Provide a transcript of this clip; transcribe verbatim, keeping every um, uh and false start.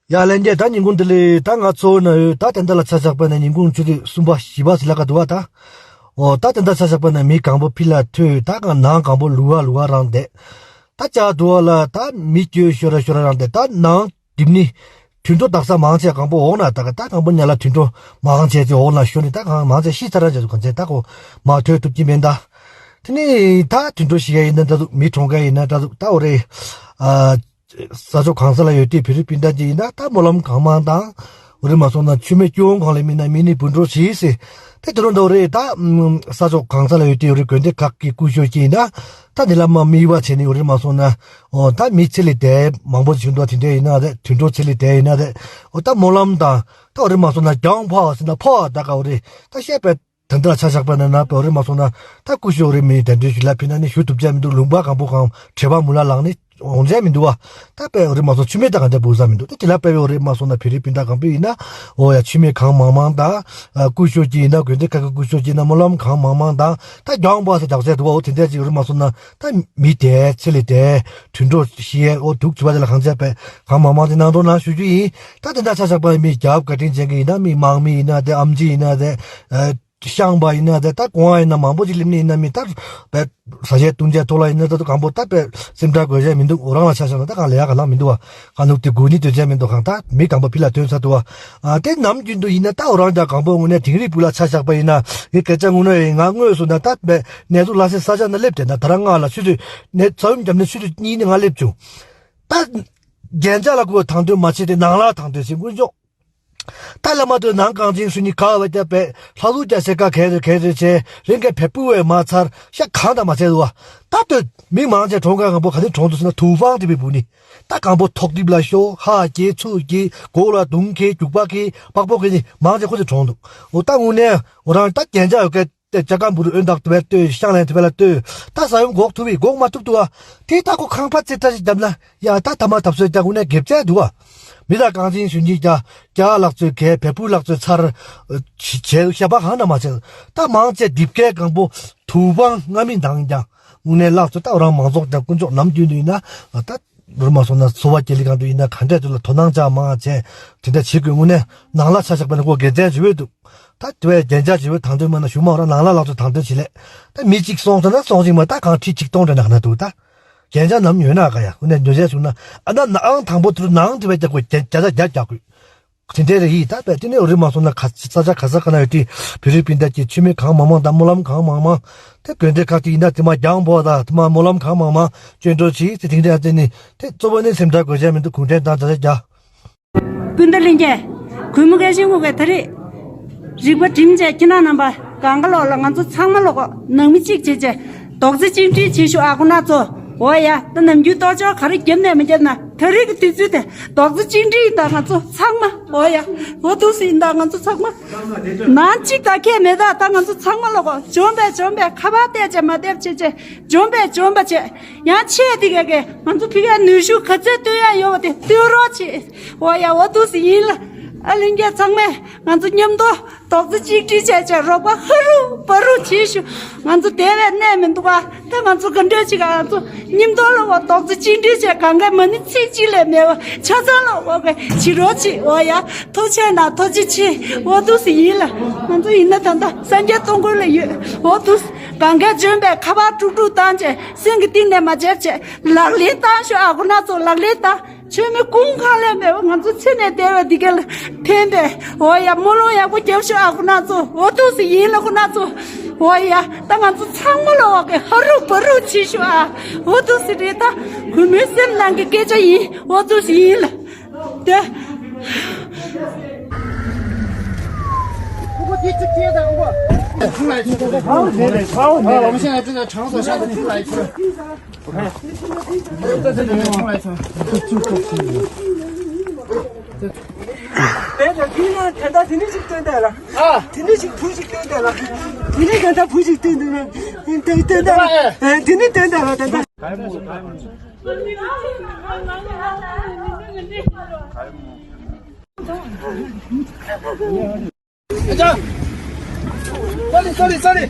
ཡ་ལན་རྒྱས། ད་ཉིན་གུང་དེ་ལས་ད་ང་ཚོ་ན་ཡོད། ད་དེ་འདྲ་ལ་ཆ་བཞག་པ་ན་ཉིན་གུང་ཆུ་ཚོད་གསུམ་པ་བཞི་པ་ཟིག་ལ་ག་འདུག་བ་ད། ཨོ་ད་དེ་འདྲ་ཆ་བཞག་པ་ན་མི་གང་པོ་ཕི་ལ་ཐོས། ད་གང་ནང་གང་པོ་ལུ་བ་ལུ་བ་རང་བསྡད། ད་ཅག་འདུག་བ་ལ་ད་མི་སྐྱོ་ཤོར་ར་ཤོར་ར་རང་བསྡད། ད་ནང་དེབ་ནི་དུད་འགྲོ་དག་ས་མང་ཆེ་གང་པོ་འོག་ན་ད་ག་ད་གང་པོ་ཉ་ལ་དུད་འགྲོ་མང་ཆེ་ཚེ་འོག་ན་ཤོར་ནི། ད་གང་མང་ཆེ་ཤི་ཚར་ར་ཅག་འདུག་གང་ཚེ་ད་གོ་མ་ཐོས་ཐུབ་ཀྱི་མེད་ད། དེ་ནི་ད་དུད་འགྲོ་ཤི་ཡ་ཡིན་ན་འདྲ་འདུག་མི་གྲོངས་ཀ་ཡིན་ན་འདྲ་འདུག་ད་འོ་རེད། ཨ། ས་ཕྱོགས་གང་ས་ལ་ཡོད་དེ་བོད་རིགས་སྤུན་ཟླ་ཅིག་ཡིན་ན་ད་སྨོན་ལམ་གང་མང་དང་། འོ་རེད་མ་སོང་ན་མཆོད་མེ་སྐྱོན་གང་ལས་མིན་ན་མི་ནི་བུ་འགྲོ་བྱིས་ཟེར། དེ་དེ་རུ་འདྲ་བོ་རེད་ད། ས་ཕྱོགས་གང་ས་ལ་ཡོད་དེ་འོ་རེད་དགོན་སྡེ་ཁག་གི་སྐུ་ཞབས་ཅིག་ཡིན་ན། ད་འདི་ལ་མ་མི་བ་བྱས་ནི་འོ་རེད་མ་སོང་ན། ཨོ་ད་མི་ཚེ་ལས་དེ་མང་པོ་བྱུང་འདུག་དེ་འདྲ་ཡིན་ན་རེད། དུད་འགྲོ་ཚེ་ལས་དེ་ཡིན་ན་རེད། ཨོ་ད་སྨོན་ལམ་དང་ད་འོ་རེད་མ་སོང་ན་གྱང་ཕོག་ཟེར་ན་ཕོག་ད་ག་འོ་རེད་ད་བཤད་པའི། ད་ལྟ་ཆ་བཞག་པ་ན་ན་པའི་འོ་རེད་མ་སོང་ན་ད་སྐུ་ཞབས་འོ་རེད་མི་གདན་འདྲེན་ཞུ་ལ་ཕེབས་ན་ནི་ཞུ་ཐུབ་ཅག་མི་འདུག་ལུང་པ་གང་པོ་གང་བྲེལ་བ་མུ་ལ་ལངས་ནི་འོང་ཅག་མི་འདུག་བ། ད་པའི་འོ་རེད་མ་སོང་མཆོད་མེ་ད་གང་ཅག་འབུལ་ས་མི་འདུག་ད་དེ་ལ་པའི་འོ་རེད་མ་སོང་ན་བོད་རིགས་སྤུན་ཟླ་གང་པོ་ཡིན་ན་འོ་ཡ་མཆོད་མེ་གང་མང་མང་དང་། སྐུ་ཞབས་ཅིག་ཡིན་ན་དགོན་སྡེ་ཁག་གི་སྐུ་ཞབས་ཅིག་ཡིན་ན་སྨོན་ལམ་གང་མང་མང་དང་ད་གྱང་པ་ཟེར་རྒྱག་ཟེར་འདུག་བ། འོ་དེ་འདྲ་ཅིག་འོ་རེད་མ་སོང་ན་ད་མི་དེ་ཚེ་ལས་དེ་དུད་འགྲོ་ཤི་ཡས་འོ་དུག་བྱུ་བ་དེ་ལ་གང་ཅག་པའི་གང་མང་མང་དེ་གནང་རོགས་གནང་ཞུ་རྒྱུ་ཡིན། ད་དེ་འདྲ་ཆ་བཞག་པ་མི་རྒྱབ་བཀའ་དྲིན་ཅན་གྱི་ཡིན་ན་མི་དམག་མི་ཡིན་ན་དེ་ཨམ་ཆི་ཡིན་ན་དེ། ཤངས་པ་ཡིན་ན་དེ་ད་གོང་ཡིན་ན་མང་པོ་ཅིག་སླེབས་ནི་ཡིན་ན་མི་ད་བས་ཟ་ཆས་བཏུང་ཆས་ཐོག་ལ་ཡིན་ན་ད་དུ་གང་པོ་ད་བས་སེམས་ཁྲལ་དགོས་ཆས་མི་འདུག་འོ་རང་ལ་ཆ་བཞག་ན་ད་གང་ལས་ཡག་ག་ལང་མི་འདུག་བ། གང་ནུག་དེ་དགོས་ནི་དོན་ཆས་མི་འདུག་གང་ད་མི་གང་པོ་ཕི་ལ་ཐོན་ཚར་འདུག་བ། ཨ་དེ་ནམ་རྒྱུན་དུ་ཡིན་ན་ད་འོ་རང་ཅག་གང་པོ་དངོས་གནས་དིང་རི་བུ་ལ་ཆ་བཞག་པ་ཡིན་ན་ངའི་སྐད་ཆ་དངོས་གནས་ཡིན་ང་དངོས་སུ་ན་ད་བས་གནས་ཚུལ་ལ་སེ་ས་ཆ་ན་སླེབས་དེ་ན་ད་རང་ང་ལ་ཆུ་ཚོད་ནས་ཚ་བུམ་བརྒྱབ་ནས་ཆུ་ཚོད་གཉིས་ནས་ང་སླེབས་བྱུང་། ད་རྒྱན་ཆ་ལ་ཁུ་བ་དང་དོད་མ་བྱེད་དེ་ནང་ལ་དང་དོད་བྱེད་དཀོན་མཆོག་ད་བླ་མ་དུ་ནང་གངས་ཅན་སུ་ནི་ག་བ་རྒྱབ་པས་ལྷ་ལུག་རྒྱ་སེ་ཀ་གལ་རེ་གལ་རེ་བྱས་རིང་གའི་བལ་པུ་བས་མ་ཚར་ཤ་གང་དང་མ་ཚད་དུ་བ། ད་ལྟོས་མི་མང་ཆེ་གྲོང་ཁ་གང་པོ་ག་ནི་གྲོང་དུ་སུ་ན་དུ་ཕང་དེ་བའི་བུ་ནི། ད་གང་པོ་ཐོག་དིབ་ལ་ཤོ་ཧ་གྱེས་ཚུ་གྱེས་གོ་ལ་དུང་གྱེས་རྒྱུག་པ་གྱེས་པག་པོ་གྱེས་ནི་མང་ཆེ་ཁོ་ཚོ་གྲོང་དུ་འོ་ད་དངོས་གནས་འོ་རང་ད་རྒྱན་ཆ་ཡོད་སྐད། ཏེ་ཅ་ཀ་འབུ་རུ་ཨོན་དག་ཏུ་བས་ལྟོས་ཤང་ལན་ཏུ་བས་ལ་ལྟོས། ད་ས་ཡོམ་འགོག་ཐུབ་བས་འགོག་མ་ཐུབ་ཏུ་བ། དེ་ད་ཁོ་ཁང་པ་རྩེ་ཏྲ་ཞིག་བརྒྱབ་ན་ཡ་ད་ཐ་མ་ཐབ་སོའི་ཏ་གུ་ནས་འགེབ་ཙེ་འདུག་བ། མི་ད་གང་ཅིན་ཞུན་ཅིག་ཀྱ་ཀྱ་ལག་ཚོས་གས་བལ་པུ་ལག་ཚོས་ཚར། བྱས་ཤ་པ་གང་ན་མ་ཚད་ད་མང་ཚད་སྡིབ་ཀའི་གང་པོ་དུ་བང་ང་མི་འདང་ཀྱང་དངུལ་ནས་ལག་ཚོས་ད་རང་མང་ཚོགས་ཀྱང་དཀོན་མཆོག་ནམ་རྒྱུན་དུ་ཡིན་ན་ད། རུ་མ་སོང་ན་འཚོ་བ་སྐྱེལ་ལི་གང་དུ་ཡིན་ན་ག་འདྲས་དུ་ལ་དོ་སྣང་ཅག་མང་བྱས་དེ་འདྲ་བྱེད་དགོས་དངོས་གནས་ནང་ལ་ཆ་བཞག་པ་ན་ཁོ་དགེ་མཚན་ཇི་བོད་འདུག་ད་དེ་བས་རྒྱན་ཆ་ཇི་བོད་དང་དོན་མ་ན་ཞུ་མ་ར་ནང་ལ་ལག་ཏུ་དང་དོན་བྱེད་ལས་ད་མི་གཅིག་སོང་ཙང་ན་སོང་ཞིག་མ་ད་གང་ཁྲི་ཆིག་སྟོང་འདྲ་ན་ག་ན་འདུག་ད་རྒྱན་ཆ་ནམ་ཡོད་ན་ག་ཡ་དངོས་གནས་འདོད་ཆ་བྱུང་ན་ཨ་ན་ནའང་དང་པོ་དུ་ནང་དེ་བས་རྒྱག་དགོས་རྒྱ་རྒྱ་རྒྱ་རྒྱག་དགོས། དེ་འདྲའི་རེ་ཡིས་ད་པས་དེ་ནས་འོ་རི་མ་སོང་ན་ག་ས་ཆ་ག་ས་ག་ན་ཡོད་དུས་བོད་རིགས་སྤུན་ཟླ་གྱི་མཆོད་མེ་གང་མང་མང་དང་སྨོན་ལམ་གང་མང་མང་དེ་དགོན་སྡེ་ཁག་ཅིག་ཡིན་ན་དེ་མ་རྒྱང་པོ་དང་དེ་མ་སྨོན་ལམ་གང་མང་མང་སྤྱོད་འགྲོ་བྱེད་དེ་དེང་དེ་ཨ་ཙི་ནི་དེ་གཙོ་བོ་ནི་སེམས་ཁྲལ་དགོས་ཆ་མི་འདུག་གུང་ཁྲན་ཏང་ཛ་ཛ་རྒྱ། སྤུན་ཟླ་ལྷན་རྒྱས། གུས་མོ་སྐལ་ཆེན་ངོ་གས་ད་རེས། རིག་པ་སྒྲིམ་བྱས་ཁྱེད་རང་རྣམ་པ་གང་ག་ལོག་ལ་ང་ཚོ་ཚང་མ་ལོག་གོ་ནང་མི་གཅིག་བྱེད་བྱས་རྡོག་རྩ་གཅིག་སྒྲིལ་བྱེད་ཤོག་ཨ་ཁུ་ན་ཚོ། འོ་ཡ་ད་ནམ་རྒྱུན་ལྟོ་ཅོག་ག་རེ་བརྒྱབ་ནས་མི་བརྒྱབ་ན་ད་རེས་ཀྱི་དུས་ཚོད་དེ་རྡོག་རྩ་གཅིག་སྒྲིལ་ཡིན་ད་ང་ཚོ་ཚང་མ་འོ་ཡ་འོ་ཐུགས་སུ་ཡིན་ད་ང་ཚོ་ཚང་མ་ནང་གཅིག་ད་ཁས་མེད་ད་ད་ང་ཚོ་ཚང་མ་ལོག་གོ་འཇོམས་པས་འཇོམས་པས་ཁ་པར་བལྟས་བྱས་མ་བལྟས་བྱས་བྱས་འཇོམས་པས་འཇོམས་པ་བྱས། ཡང་ཆེ་དེ་ག་གི་ང་ཚོ་ཕི་གའི་ནུས་ཤུགས་ག་ཚད་བཏོན་ཡ་ཡོད་པ་དེ་བཏོན་རོགས་བྱེད། འོ་ཡ་འོ་ཐུགས་སུ་ཡིན་ལ། ཨ་ལྷན་རྒྱས་ཚང་མས་ང་ཚོ་མཉམ་དུ་རྡོག་རྩ་གཅིག་སྒྲིལ་བྱས་བྱས་རོགས་པ་ཧ་རུ་བ་རུ་བྱེད་ཤོག་ང་ཚོ་དེ་བས་གནས་མི་འདུག་ག་ད་ང་ཚོ་ག་འདྲ་ཅིག་ག་ང་ཚོ་མཉམ་དུ་ལ་བ་རྡོག་རྩ་གཅིག་སྒྲིལ་བྱས་གང་ག་མ་ཎི་ཚིག་གཅིག་ལས་མེད་བ་ཆ་ཚང་ལ་འོ་ག་བྱེད་རོགས་བྱེད། འོ་ཡ་ཐུགས་ཆེ་ན་ཐུགས་རྗེ་ཆེ། འོ་ཐུགས་སུ་ཡིན་ལ། ང་ཚོ་ཡིན་ན་ད་ལྟ་སངས་རྒྱས་སྟོང་སྐུ་ལ་ཡོད་འོ་ཐུགས། གང་ག་འཇོན་པའི་ཁ་པར་དཀྲུག་དཀྲུག་བཏང་བྱས་སེམས་ཀྱི་གཏིང་ནས་མ་བརྗེད་བྱས། ལག་ལེན་བཏང་ཤོག་ཨ་ཁུ་ན་ཚོ་ལག་ལེན་བཏང་། མཆོད་མེ་ཀུན་གང་ལས་མེད་པ་ང་ཚོ་ཚེ་ནས་བསྡད་པ་འདི་ག་ལ་ཕན་པས། འོ་ཡ་སྨོན་ལམ་ཡག་པོ་རྒྱབ་ཤོག་ཨ་ཁུ་ན་ཚོ། འོ་ཐུགས་སུ་ཡིན་ལ་ཁུ་ན་ཚོ། འོ་ཡ་ད་ང་ཚོ་ཚང་མ་ལ་འོ་གི་ཧ་རུ་བ་རུ་བྱེད་ཤོག་ཨ། འོ་ཐུགས་སུ་རེད་ད་གུས་མོའི་སེམས་ནང་གི་སྐད་ཆ་ཡིན། འོ་ཐུགས་སུ་ཡིན་ལ། དེ། 不过第一天的我。重来一次。好，我们现在正在场所下去重来一次。 དེ་ནས་དེ་ནས་ད་ལྟ་དེ་ནས་ཞིག་སྟོན་ད་ལ། ཨ། དེ་ནས་ཞིག་བུ་ཞིག་སྟོན་ད་ལ། དེ་ནས་ད་ལྟ་བུ་ཞིག་སྟོན་ད་ལ། སྟོན་ད་ལ། ཨ། དེ་ནས་སྟོན་ད་ལ་ད་ལྟ། ཨ་ཅག་ཙ་ལི་ཙ་ལི་ཙ་ལི།